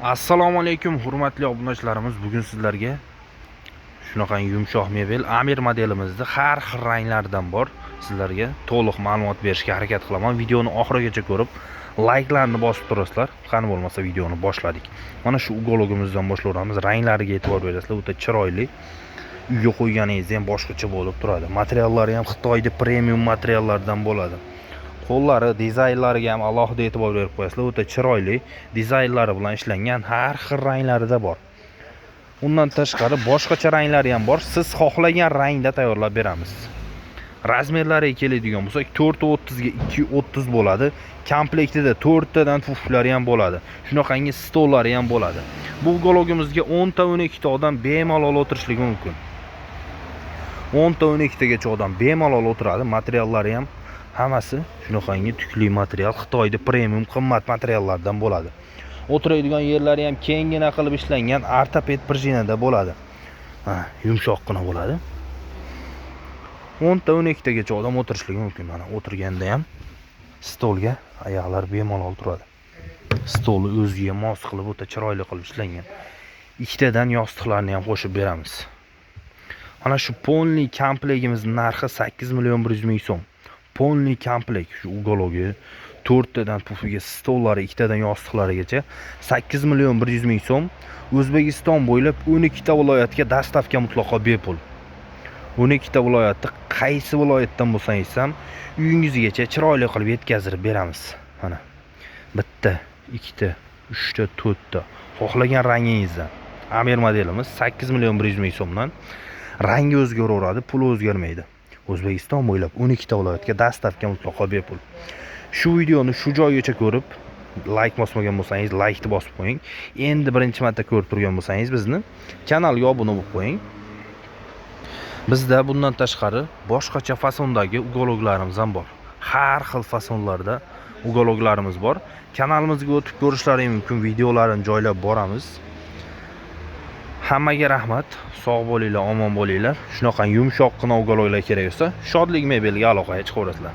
Assalomu alaykum, hurmatli obunachilarimiz. Bugun sizlarga shunaqangi yumshoq mebel Amir modelimizda har xil ranglaridan bor. Sizlarga to'liq ma'lumot berishga harakat qilaman. Videoni oxirigacha ko'rib, layklarni bosib turasizlar. Qani bo'lmasa videoni boshladik. Mana shu уголок imizdan boshlayveramiz. Ranglariga e'tibor berasizlar, o'ta chiroyli. Uyga qo'yganingizda ham boshqacha bo'lib turadi. Materiallari ham Xitoyda premium materiallardan bo'ladi. Qo'llari, dizaynlariga ham alohida e'tibor berib qo'yasizlar. O'ta chiroyli dizaynlari bilan ishlangan, har xil ranglarida bor. Undan tashqari boshqacha ranglari ham bor. Siz xohlagan rangda tayyorlab beramiz. Razmerlariga keladigan bo'lsak, 4.30 ga 2.30 bo'ladi. Komplektida 4 tadan puflari ham bo'ladi. Shunaqangi stollari ham bo'ladi. Bu уголок imizga 10 ta 12 ta odam bemalol o'tirishligi mumkin. 10 ta 12 tagacha odam bemalol o'tiradi. Materiallari ham hammasi shunaqangi tukli material, Xitoyda premium qimmat materiallardan bo'ladi. O'tiradigan yerlari ham kenggina qilib ishlangan, ortoped prujinada bo'ladi. Ha, yumshoqqina bo'ladi. 10 ta 12 tagacha odam o'tirishligi mumkin. Mana o'tirganda ham stolga oyoqlar bemalol turadi. Stolni o'ziga mos qilib, o'ta chiroyli qilib ishlangan. Ikkitadan yostiqlarni ham qo'shib beramiz. Mana shu полный komplektimiz narxi 8 million 100 ming so'm. Полный komplekt, shu уголок i, to'rttadan pufiga, stollari, ikkitadan yostiqlarigacha 8 million 100 ming so'm. O'zbekiston bo'ylab 12 ta viloyatga доставка mutlaqo bepul. 12 ta viloyatda qaysi viloyatdan bo'lsangiz ham uyingizgacha chiroyli qilib yetkazib beramiz. Mana bitta, ikkita, uchta, to'rtta, xohlagan rangingizdan. Amir modelimiz 8 million 100 ming so'mdan. Rangi o'zgaraveradi, puli o'zgarmaydi. O'zbekiston bo'ylab 12 ta viloyatga доставка mutlaqo bepul. Shu videoni shu joygacha ko'rib, layk bosmagan bo'lsangiz, laykni bosib qo'ying. Endi birinchi marta ko'rib turgan bo'lsangiz, bizni kanalga obuna bo'lib qo'ying. Bizda bundan tashqari boshqacha fasondagi уголок larimiz ham bor. Har xil fasonlarda уголок larimiz bor. Kanalimizga o'tib ko'rishlaring mumkin, videolarini joylab boramiz. Hammaga rahmat. Sog' bo'linglar, omon bo'linglar. Shunaqa yumshoqqina уголок lar kerak bo'lsa, Shodlik mebelga aloqaga chiqaverasizlar.